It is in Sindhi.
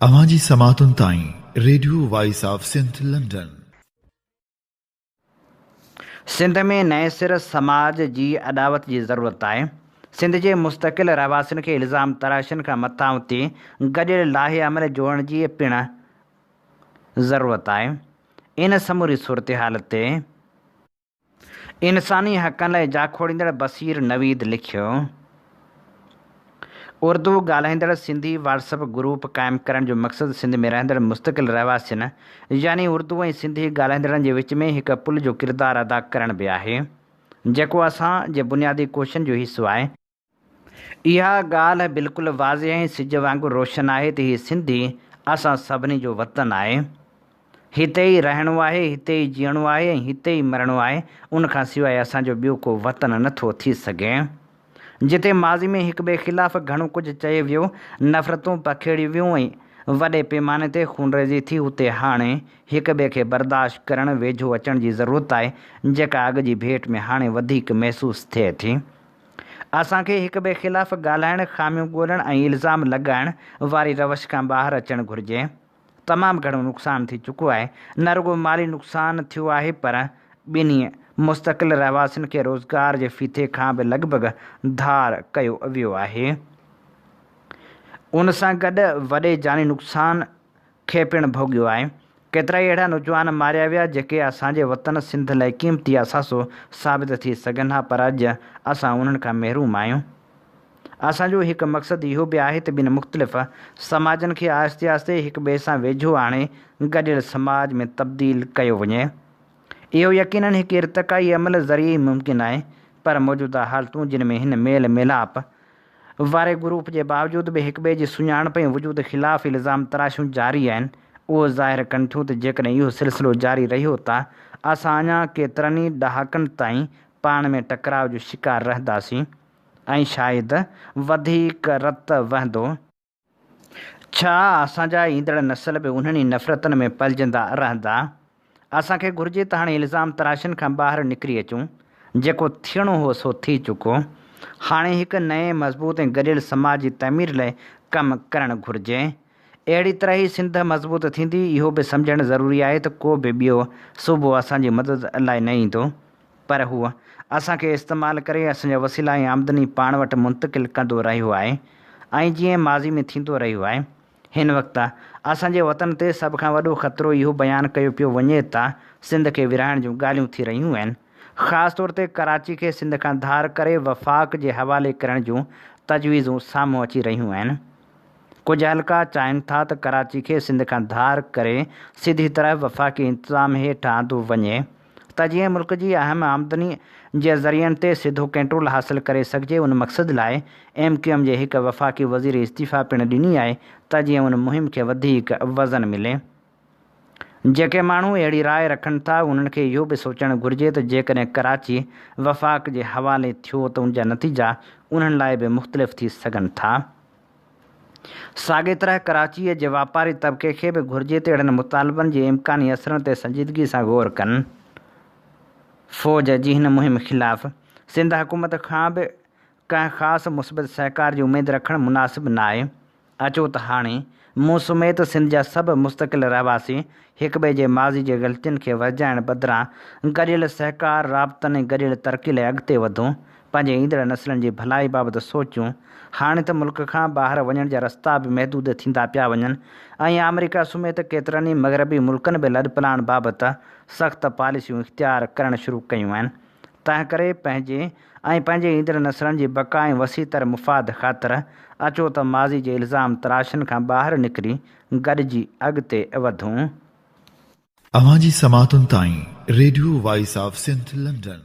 اوهان جي سماعتن تائين radio voice of Sindh London. Sindh ۾ نئين سر سماج جي اڏاوت جي ضرورت آهي. سنڌ جي مستقل رهواسين کي الزام تراشين کان مٿانهون ٿي گڏيل لاهي عمل جوڙڻ جي پڻ ضرورت آهي. ان سموري صورتحال تي. انساني حقن لاء جاکوڙيندڙ بصير نويد لکيو، اردو ڳالهائيندڙ سنڌي واٽس اپ گروپ قائم ڪرڻ جو مقصد سنڌ ۾ رهندڙ مستقل رهواسين يعني اردو ۽ سنڌي ڳالهائيندڙن جي وچ ۾ هڪ پل جو ڪردار ادا ڪرڻ به آهي جيڪو اسان جي بنيادي ڪوششن جو حصو آهي. اها ڳالهه بلڪل واضح ۽ سج وانگر روشن آهي ته هي سنڌي اسان سڀني جو وطن آهي. هتي ئي رهڻو آهي، هتي ئي جيئڻو آهي ۽ هتي ئي مرڻو آهي، ان کان سواء اسان جو ٻيو ڪو وطن نه ٿو ٿي سگهي. جتي ماضي ۾ هڪ ٻئي خلاف گهڻو ڪجهه چيو ويو، نفرتون پکيڙيون ويون ۽ وڏي پيماني تي خونريزي ٿي، اتي هاڻي هڪ ٻئي کي برداشت ڪرڻ، ويجهو اچڻ جي ضرورت آهي، جيڪا اڳ جي ڀيٽ ۾ هاڻي وڌيڪ محسوس ٿئي ٿي. اسان کي هڪ ٻئي خلاف ڳالهائڻ، خاميون ڳولڻ ۽ الزام لڳائڻ واري روش کان ٻاهر اچڻ گهرجي. تمام گهڻو نقصان ٿي چڪو آهي. نه رڳو مالي نقصان ٿيو آهي پر ٻنهي مستقل رهواسين کي روزگار جي ڦيٿي کان به لڳ ڀڳ ڌار ڪيو ويو آهي. ان سان گڏ وڏي جاني نقصان کي پڻ ڀوڳيو آهي. ڪيترائي اهڙا نوجوان ماريا ويا جيڪي اسان جي وطن سنڌ لاء قيمتي اثاثو ثابت ٿي سگهن ها پر اڄ اسان انهن کان محروم آهيون. اسان جو هڪ مقصد اهو به آهي ته ٻن مختلف سماجن کي آهستي آهستي هڪ ٻئي سان ويجهو آڻي گڏيل سماج ۾ تبديل ڪيو وڃي. اهو يقينن هڪ ارتقائي عمل ذريعي ئي ممڪن آهي پر موجوده حالتون جن ۾ هن ميل ميلاپ واري گروپ جي باوجود به هڪٻئي جي سڃاڻپ ۽ وجود خلاف الزام تراشيون جاري آهن، اهو ظاهر ڪن ٿيون ته جيڪڏهن اهو سلسلو جاري رهيو ته اسان اڃا ڪيترن ئي ڏهاڪن تائين پاڻ ۾ ٽڪراء جو شڪار رهنداسين ۽ شايد وڌيڪ رت وهندو. ڇا اسان جا ايندڙ نسل به انهن ئي نفرتن ۾ پلجندا رهندا؟ اسان کي گهرجي ته هاڻي الزام تراشين کان ٻاهر نڪري اچون. جيڪو ٿيڻو هو سو ٿي چڪو. هاڻي هڪ نئين، مضبوط ۽ گڏيل سماج جي تعمير لاء ڪم ڪرڻ گهرجي. اهڙي طرح ئي سنڌ مضبوط ٿيندي. اهو به سمجهڻ ضروري آهي ته ڪو به ٻيو صوبو اسان جي مدد لاء نه ايندو. پر هو اسان کي استعمال ڪري اسان جا وسيلا ۽ آمدني پاڻ وٽ منتقل ڪندو رهيو آهي ۽ جيئن ماضي ۾ ٿيندو رهيو آهي. هن وقت اسان جي وطن تي سڀ کان وڏو خطرو اهو بيان ڪيو پيو وڃي ته سنڌ کي ورهائڻ جون ڳالهيون ٿي رهيون آهن. خاص طور تي ڪراچي کي سنڌ کان ڌار ڪري وفاق جي حوالي ڪرڻ جون تجويزون سامهون اچي رهيون آهن. ڪجهه حلقا چاهين ٿا ته ڪراچي کي سنڌ کان ڌار ڪري سڌي طرح وفاقي انتظام هيٺ آندو وڃي ته جيئن ملڪ جي اهم آمدني جي ذريعن تي سڌو ڪنٽرول حاصل ڪري سگهجي ان مقصد لاء ايم ڪيو ايم جي هڪ وفاقي وزير استعيفيٰ پڻ ڏني آهي ته جيئن ان مهم کي وڌيڪ وزن ملي. جيڪي ماڻهو اهڙي راء رکن ٿا انهن کي اهو به سوچڻ گهرجي ته جيڪڏهن ڪراچي وفاق جي حوالي ٿيو ته ان جا نتيجا انهن لاء به مختلف ٿي سگهن ٿا. ساڳي طرح ڪراچيء جي واپاري طبقي کي به گهرجي ته اهڙن مطالبن جي امڪاني اثرن تي سنجيدگي سان غور ڪن. فوج جي هن مهم خلاف سنڌ حڪومت کان به ڪنهن خاص مثبت سهڪار جي اميد رکڻ مناسب ناهي. اچو ته هاڻي مون سميت سنڌ جا سڀ مستقل رهواسي هڪٻئي جي ماضي جي غلطين کي ورجائڻ بدران گڏيل سهڪار، رابطن ۽ گڏيل ترقي لاء اڳتي وڌون، پنهنجي ايندڙ نسلن جي ڀلائي بابت سوچيون. هاڻي ته ملڪ کان ٻاهر وڃڻ جا رستا به محدود ٿيندا پيا وڃن ۽ آمريڪا سميت ڪيترن ئي مغربي ملڪن به لڏپلاڻ بابت سخت پاليسيون اختيار ڪرڻ شروع ڪيون آهن. تنهنڪري پنهنجي ۽ پنهنجي ايندڙ نسلن جي بقا ۽ وسيع تر مفاد خاطر اچو ته ماضي جي الزام تراشين کان ٻاهر نڪري گڏجي اڳتي وڌون. اوهان جي سماعتن تائين radio voice of Sindh London.